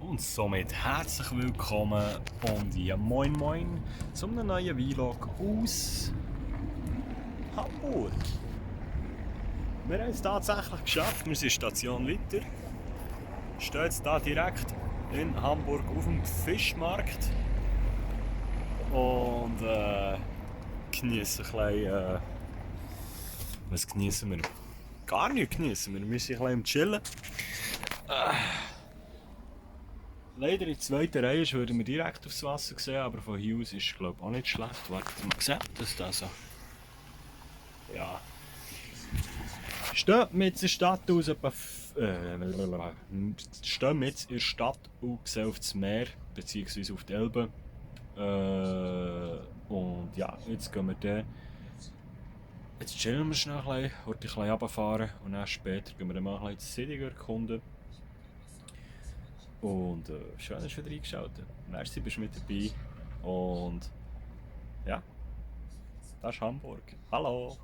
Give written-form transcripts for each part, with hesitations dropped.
Und somit herzlich willkommen und ja moin moin zu einem neuen Vlog aus Hamburg. Wir haben es tatsächlich geschafft, wir sind Station Litter. Wir stehen jetzt hier direkt in Hamburg auf dem Fischmarkt und genießen ein bisschen, was genießen wir? Gar nichts genießen wir, wir sind ein bisschen am Chillen. Leider in der zweiten Reihe würden wir direkt aufs Wasser sehen, aber von hier aus ist es glaube ich auch nicht schlecht. Wartet mal, sieht das da so? Ja. Stehen mit der Stadt aus stehen mit in der Stadt und sehen auf das Meer, bzw. auf die Elbe. Und ja, jetzt gehen wir dann. Jetzt chillen wir schnell ein bisschen runterfahren und dann später gehen wir dann mal ein bisschen die City erkunden. Und schön, dass du wieder eingeschaltet. Merci, bist du mit dabei. Und ja, das ist Hamburg. Hallo!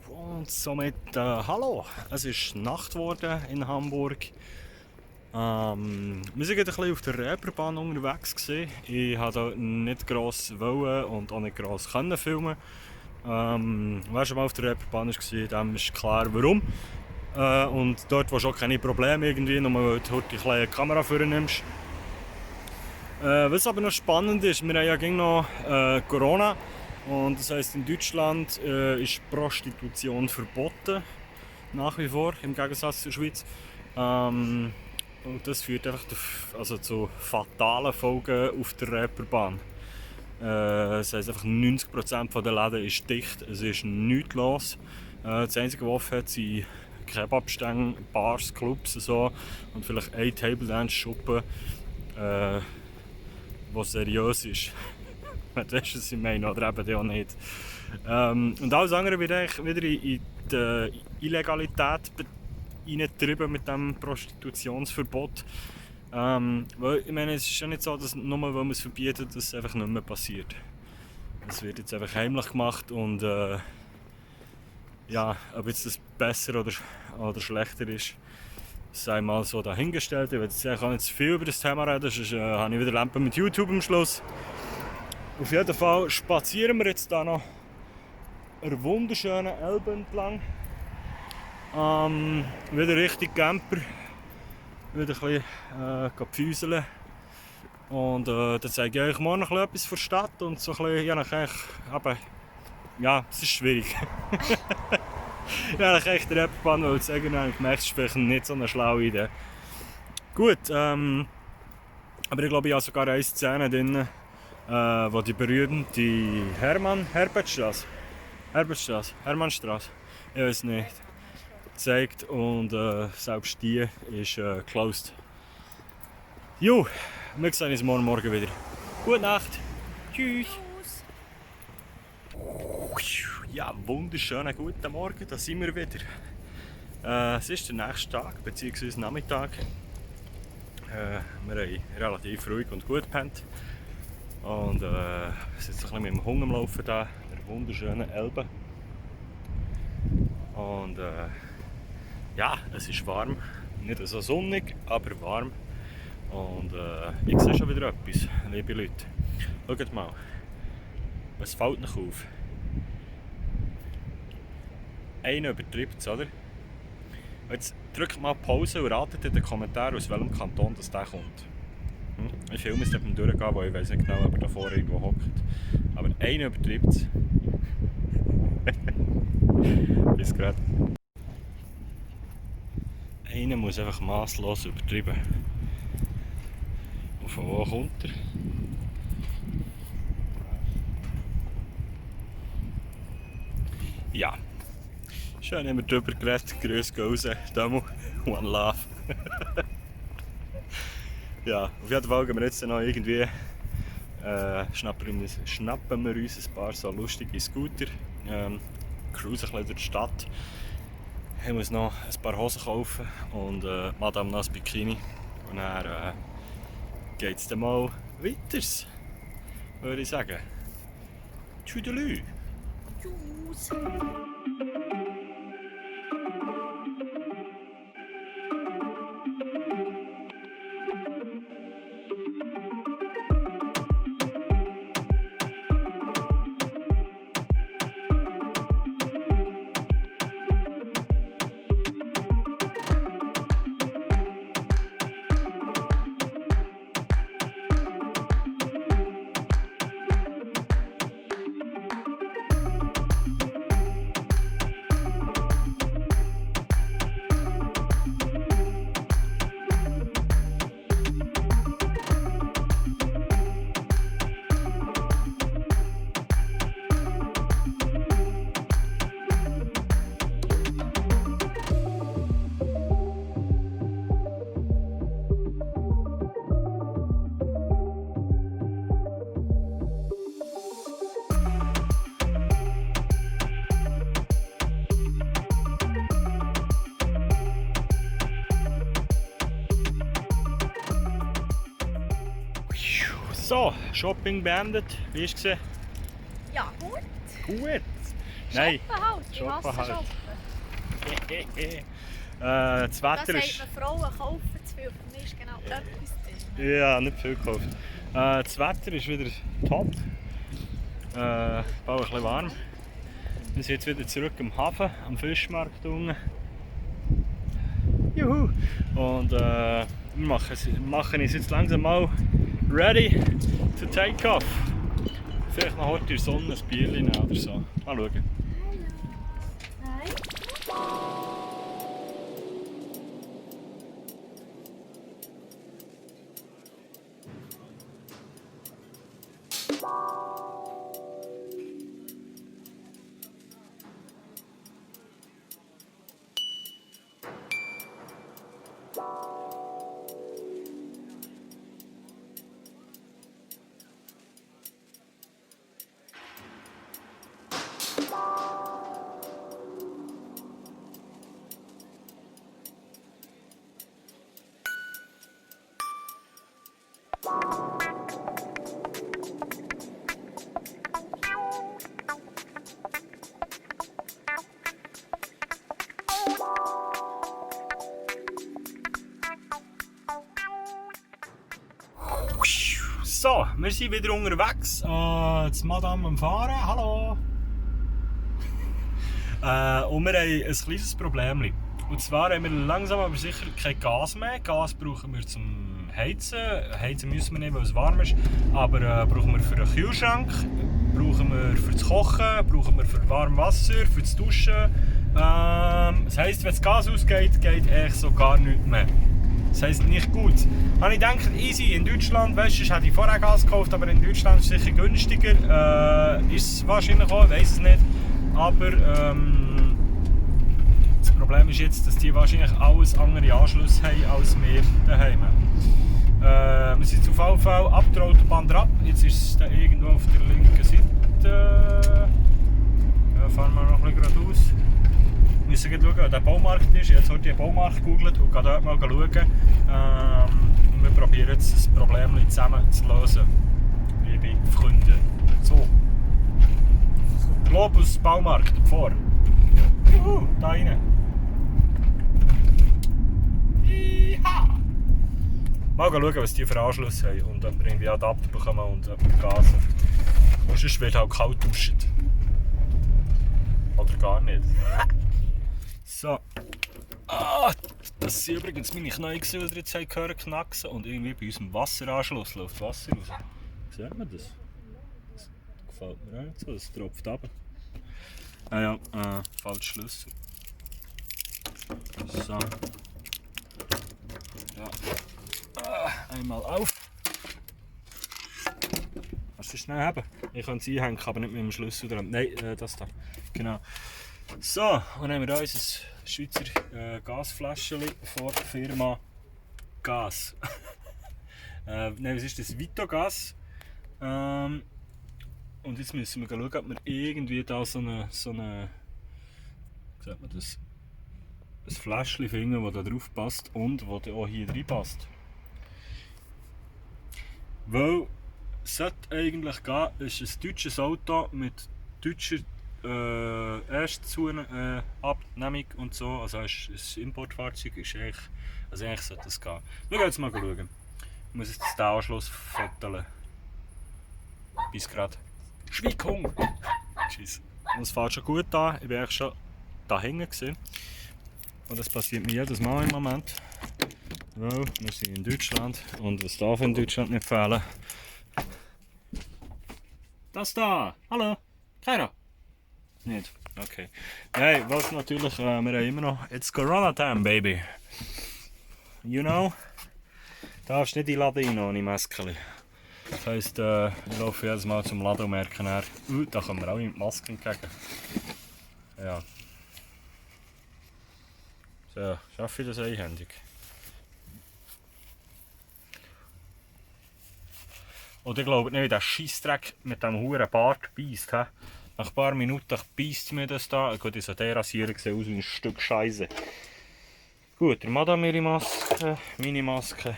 Und somit hallo, es ist Nacht geworden in Hamburg. Wir waren ein bisschen auf der Reeperbahn unterwegs gewesen. Ich wollte hier nicht gross wollen und auch nicht gross können filmen. Wer schon mal auf der Reeperbahn war, dem ist klar warum. Und dort hast du auch keine Probleme irgendwie, nur weil du heute eine Kamera vornimmst. Was aber noch spannend ist, wir haben ja gegen noch Corona. Und das heisst, in Deutschland ist Prostitution verboten, nach wie vor, im Gegensatz zur Schweiz. Und das führt einfach zu fatalen Folgen auf der Reeperbahn. Das heisst, einfach 90% der Läden ist dicht, es ist nichts los. Das einzige, was offen hat, sind Kebabstände, Bars, Clubs so, und vielleicht ein Table Dance Schuppen, was seriös ist. Das ist, was ich meine, oder eben auch nicht. Und alles andere wird eigentlich wieder in die Illegalität hineingetrieben mit dem Prostitutionsverbot. Weil, ich meine, es ist ja nicht so, dass nur weil man es verbietet, dass es einfach nicht mehr passiert. Es wird jetzt einfach heimlich gemacht und ja, ob jetzt das besser oder schlechter ist, sei mal so dahingestellt. Ich kann nicht zu viel über das Thema reden, sonst habe ich wieder Lampen mit YouTube am Schluss. Auf jeden Fall spazieren wir jetzt hier noch eine wunderschöne Elbe entlang. Wieder richtig Camper. Wieder ein bisschen pfüseln. Und dann zeige ich euch morgen noch etwas von der Stadt. Und so ein bisschen, aber ja, es ist schwierig. Ich habe echt die Reeperbahn sagen, ich merke, es ist vielleicht nicht so eine schlaue Idee. Gut, aber ich glaube, ich habe sogar eine Szene drin, wo die berühmte Herbertstraße, ich weiß nicht, zeigt und selbst die ist closed. Jo, wir sehen uns morgen wieder. Gute Nacht. Tschüss. Ja, wunderschönen guten Morgen, da sind wir wieder. Es ist der nächste Tag, bzw. Nachmittag. Wir haben relativ ruhig und gut gepennt. Und sind jetzt ein bisschen mit dem Hund am Laufen da, der wunderschönen Elbe. Und ja, es ist warm. Nicht so sonnig, aber warm. Und ich sehe schon wieder etwas, liebe Leute. Schaut mal, was fällt noch auf? Einer übertreibt es, oder? Jetzt drückt mal Pause und ratet in den Kommentaren, aus welchem Kanton das der kommt. Ich filme es beim Durchgehen, weil ich weiß nicht genau, ob er da vorne irgendwo hockt. Aber einer übertreibt es. Bis gerade. Einer muss einfach masslos übertrieben. Und von wo kommt er? Ja. Schön haben wir darüber geredet. Grüß raus. Demo. One love. Ja, auf jeden Fall gehen wir jetzt noch irgendwie schnappen wir uns ein paar so lustige Scooter. Cruisen ein bisschen durch die Stadt. Ich muss noch ein paar Hosen kaufen und Madame noch ein Bikini. Und dann geht es dann mal weiter, würde ich sagen. Tschüdelü! Tschüss! So, Shopping beendet. Wie ist es gesehen? Ja, gut. Gut. Nein. Shoppen halt. Ich Shoppen hasse halt. Shoppen. Das Da Wetter sagt ist... man, Frauen kaufen zu viel. Für mich ist genau etwas drin. Ja, nicht viel gekauft. Das Wetter ist wieder top. Bald ein bisschen warm. Wir sind jetzt wieder zurück am Hafen, am Fischmarkt unten. Juhu! Und wir machen uns jetzt langsam mal ready to take off. Vielleicht noch heute in der Sonne ein Bierchen nehmen oder so. Mal schauen. Nein. So, wir sind wieder unterwegs. Jetzt Madame am Fahren. Hallo! Und wir haben ein kleines Problem. Und zwar haben wir langsam aber sicher kein Gas mehr. Gas brauchen wir zum Heizen. Heizen müssen wir nicht, weil es warm ist. Aber brauchen wir für den Kühlschrank, brauchen wir für das Kochen, brauchen wir für warmes Wasser, für das Duschen. Das heisst, wenn das Gas ausgeht, geht eigentlich so gar nichts mehr. Das heisst nicht gut. Und ich denke, easy, in Deutschland, weißt du, ich hätte vorher Gas gekauft, aber in Deutschland ist es sicher günstiger. Ist es wahrscheinlich auch, ich weiß es nicht. Aber das Problem ist jetzt, dass die wahrscheinlich alles andere Anschlüsse haben als wir daheim. Wir sind jetzt auf jeden Fall ab der Autobahn drauf. Jetzt ist es da irgendwo auf der linken Seite. Ja, fahren wir noch ein bisschen geradeaus. Wir müssen schauen, wo der Baumarkt ist. Ich habe jetzt heute den Baumarkt gegoogelt und gehe dort mal schauen. Und wir probieren jetzt das Problem zusammen zu lösen, liebe Freunde. So. Globus Baumarkt vor. Da rein. Ja. Mal schauen, was die für Anschlüsse haben und ob wir irgendwie Adapter bekommen und ob wir Gas haben. Und sonst wird halt kalt duschen. Oder gar nicht. So. Das sind übrigens meine Knie, die ihr jetzt gehört knacksen. Und irgendwie bei unserem Wasseranschluss läuft Wasser raus. Sieht man das? Das gefällt mir auch nicht so, das tropft runter. Ah ja, falscher Schlüssel. So. Einmal auf. Kannst du schnell haben? Ich kann es einhängen, aber nicht mit dem Schlüssel dran. Nein, das da. Genau. So, und dann haben wir hier unser Schweizer Gasfläschchen von der Firma Gas. Nein, was ist das? Vitogas. Und jetzt müssen wir schauen, ob wir irgendwie da so eine wie sagt man das? Ein Fläschchen finden, das da drauf passt und das auch hier rein passt. Weil es sollte eigentlich gehen, ist ein deutsches Auto mit deutscher Erstabnehmung und so. Also es ist ein Importfahrzeug, eigentlich sollte das gehen. Wir gehen jetzt mal schauen. Ich muss jetzt den Anschluss fotografieren. Bis gerade. Schweikung! Tschüss. Und es fährt schon gut an. Ich war eigentlich schon da hängen gewesen. Und das passiert mir jedes Mal im Moment. Weil wir sind in Deutschland und was darf in Deutschland nicht fehlen? Das da! Hallo! Keiner! Nicht? Okay. Nein, was natürlich, wir haben immer noch. It's Corona time, baby! You know? Du darfst nicht in den Laden rein ohne Maske. Das heisst, ich laufe jedes Mal zum Laden und merke dann, da kommen wir alle mit Masken entgegen. Ja. So, schaffe ich das einhändig? Und ich glaube nicht, wie der Scheissdreck mit dem huren Bart beisst. Nach ein paar Minuten beisst mir das da. Gut, so der Rasierer sieht aus wie ein Stück Scheiße. Gut, der Madame ihre Maske, meine Maske.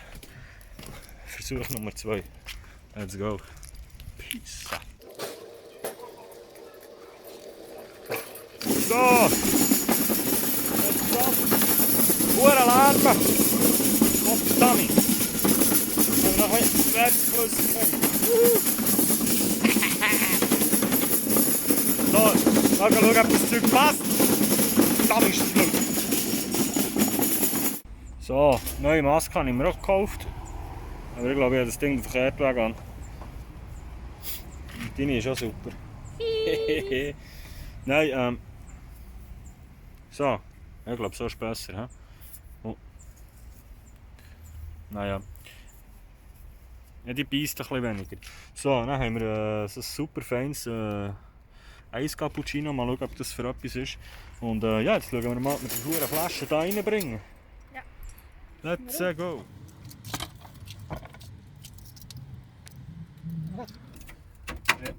Versuch Nummer 2. Let's go. Peace. So! Let's go! Hure Lärm! Kopf Dummy! Wir haben noch ein Wertflüssigkeit. So, mal schauen, ob das Zeug passt. Dummy ist das Blut. So, neue Maske habe ich mir auch gekauft. Aber ich glaube, ich habe das Ding den verkehrten Weg an. Deine ist auch super. Nein, so. Ich glaube, so ist es besser. He? Oh. Naja. Ja, die beißt ein bisschen weniger. So, dann haben wir so ein super feines Eis-Cappuccino. Mal schauen, ob das für etwas ist. Und ja, jetzt schauen wir mal, ob wir die verdammte Flasche hier reinbringen. Ja. Let's go!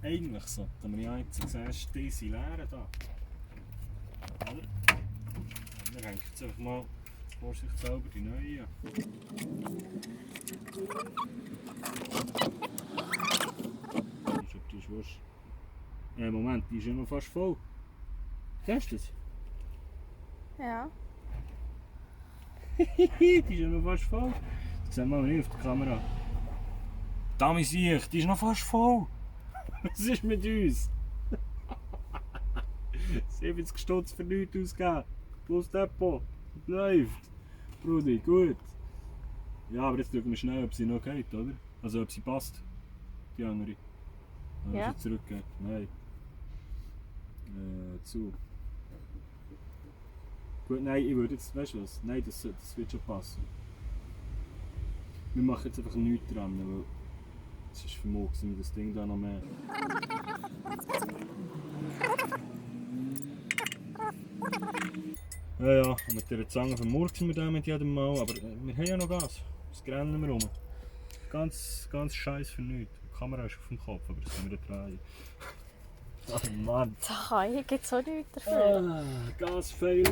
Eigentlich sollten wir ja jetzt zuerst diese leeren da. Oder? Wir hängen jetzt einfach mal vorsichtshalber die neue. Die ist wurscht. Moment, die ist ja noch fast voll. Siehst du das? Ja. Die ist ja noch fast voll. Das sehen wir mal nicht auf der Kamera. Dami sehe ich, die ist noch fast voll. Was ist mit uns? 70 Stutz für nichts ausgeben. Plus Depot. Läuft. Brudi, gut. Ja, aber jetzt schauen wir schnell, ob sie noch geht, oder? Also ob sie passt. Die andere. Ja. Sie zurückgeht. Nein. Zu. Gut, nein, ich würde jetzt, weißt du was? Nein, das wird schon passen. Wir machen jetzt einfach nichts dran, weil es ist vermutlich mit das Ding da noch mehr. Ja, und mit dieser Zange vermurksen wir den mit jedem Mal, aber wir haben ja noch Gas. Das rennen wir rum. Ganz scheiß für nichts. Die Kamera ist auf dem Kopf, aber das können wir drehen. Oh Mann! Hier gibt es auch nichts dafür. Gasfail.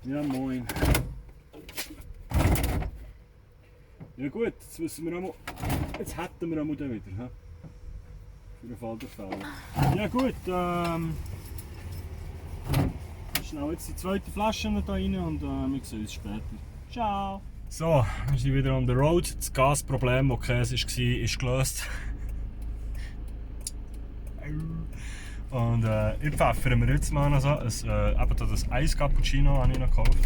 Ja, moin. Ja gut, jetzt wissen wir einmal. Jetzt hätten wir einmal den wieder. He? Für den Fall der Fälle. Ja gut, schnell jetzt die zweite Flasche noch da rein und wir sehen uns später. Ciao! So, wir sind wieder on the road. Das Gasproblem, das Käse war, ist gelöst. Und ich pfeffere mir jetzt mal noch so eben das Eis-Cappuccino habe ich noch gekauft.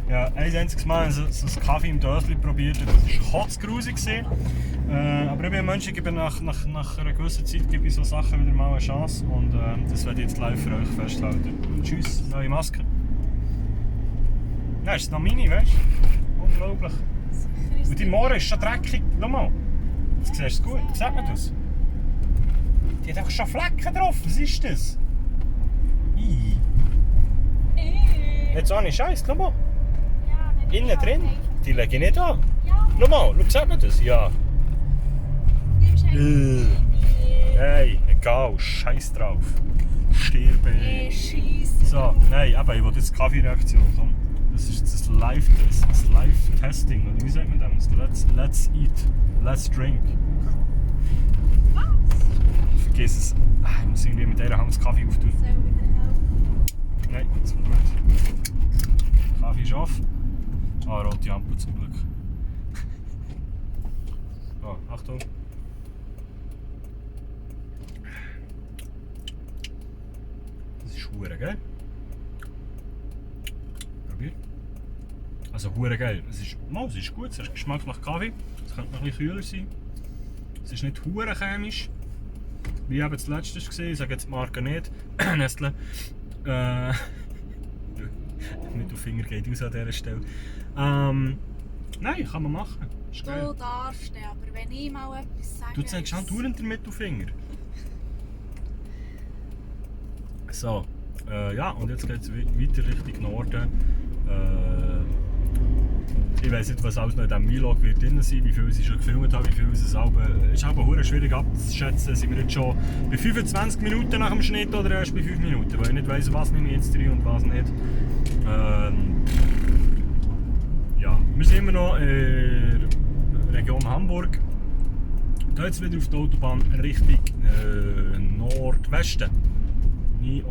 Ja, ein einziges Mal so einen Kaffee im Döschen probiert, das war kotzgrusig. Aber ich bin ein Mensch, ich gebe nach einer gewissen Zeit gebe ich so Sachen wieder mal eine Chance. Und das werde ich jetzt live für euch festhalten. Und tschüss, neue Maske. Ja, ist noch mini, weißt du? Unglaublich. möglich. Sicher ist Und dein Moor ist schon dreckig. Schau mal. Jetzt siehst du es gut. Sieht man das? Die hat einfach schon Flecken drauf. Was ist das? Ih. Nicht so eine Scheiße. Schau mal. Ja, dann Innen drin. Die lege ich nicht an. Ja, Schau mal. Sieht man das? Ja. nimmst du Hey, egal. Scheiß drauf. Stirbe. Scheisse. So, nein, aber ich will jetzt Kaffeereaktion. Komm. Das ist das Live-Testing. Oder wie sagt man das? Let's eat. Let's drink. Was? Vergiss es. Ich muss irgendwie mit dieser Hand das Kaffee auftun. Soll wieder helfen? Nein, zum Glück. Kaffee ist off. Ah, rote Ampel zum Glück. So, Achtung. Das ist hure geil. Probier. Also hure geil. Es ist gut. Es hat Geschmack nach Kaffee. Es könnte noch ein bisschen kühler sein. Es ist nicht hure chemisch. Wie eben das letzte war, ich sage jetzt die Marke nicht. Nestle. Mittelfinger geht aus an dieser Stelle. Nein, kann man machen. Ist geil. Du darfst, aber wenn ich mal etwas sage... Du zeigst auch dauernd den Mittelfinger. So, ja, und jetzt geht es weiter Richtung Norden. Ich weiß nicht, was alles noch in diesem Vlog wird drin sein, wie viel ich schon gefilmt habe, wie viel es ist aber schwierig abzuschätzen. Sind wir jetzt schon bei 25 Minuten nach dem Schnitt oder erst bei 5 Minuten, weil ich nicht weiss, was nehme ich jetzt drin und was nicht. Ja, wir sind immer noch in der Region Hamburg. Hier jetzt wieder auf die Autobahn Richtung Nordwesten.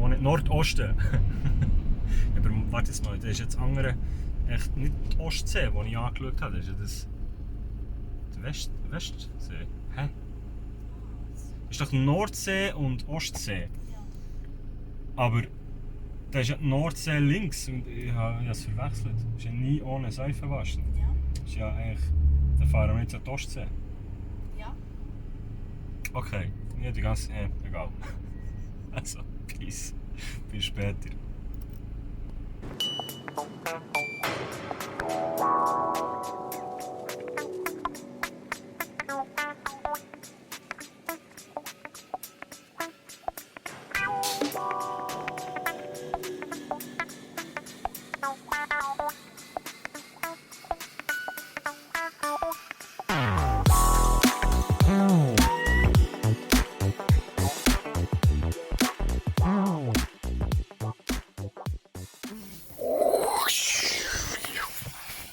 Auch nicht Nordosten. Aber warte jetzt mal, das ist jetzt andere. Echt nicht die Ostsee, die ich angeschaut habe. Das ist ja das. Der Westsee. Hä? Ist doch Nordsee und Ostsee. Aber da ist ja die Nordsee links und ich habe es verwechselt. Das ist ja nie ohne Seife waschen. Ja. Das ist ja eigentlich. Da fahren wir jetzt an die Ostsee. Ja. Okay, ja, die ganze. Egal. Also, peace. Bis später.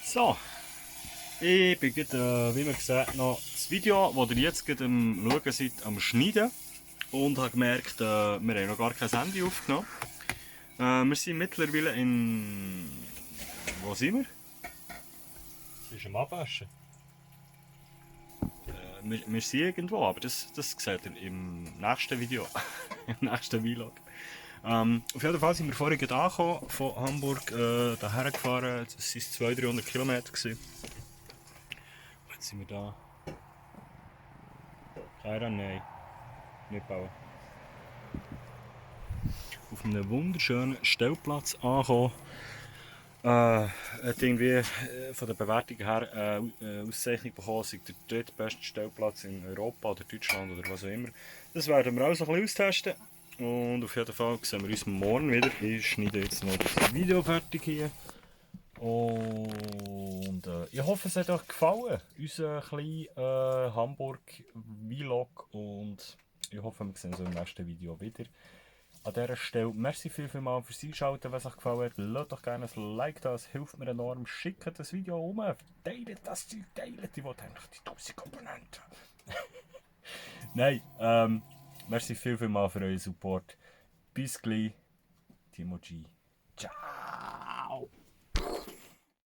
So, ich bin gerade, wie man sieht, noch das Video, das ihr jetzt gerade am Schauen seid, am Schneiden. Und habe gemerkt, wir haben noch gar kein Handy aufgenommen. Wir sind mittlerweile in... Wo sind wir? Das ist am Abwaschen. Wir sind irgendwo, aber das seht ihr im nächsten Video, im nächsten Vlog. Auf jeden Fall sind wir vorhin angekommen, von Hamburg hierher gefahren. Das waren 200-300 Kilometer. Jetzt sind wir da. Keiner? Nein. Nicht bauen. Auf einem wunderschönen Stellplatz angekommen. Hat irgendwie von der Bewertung her eine Auszeichnung bekommen, sei der drittbeste Stellplatz in Europa oder Deutschland oder was auch immer. Das werden wir auch so ein bisschen austesten. Und auf jeden Fall sehen wir uns morgen wieder. Ich schneide jetzt noch das Video fertig hier. Und ich hoffe, es hat euch gefallen, unser kleiner Hamburg-Vlog. Und ich hoffe, wir sehen uns im nächsten Video wieder. An dieser Stelle, merci vielmals fürs Einschalten, wenn es euch gefallen hat. Lasst doch gerne ein Like da, es hilft mir enorm. Schickt das Video um, teilt das Zeug, teilt. Ich will eigentlich die 1000 Komponenten. Nein, merci vielmals für euren Support. Bis gleich, Timo G. Ciao.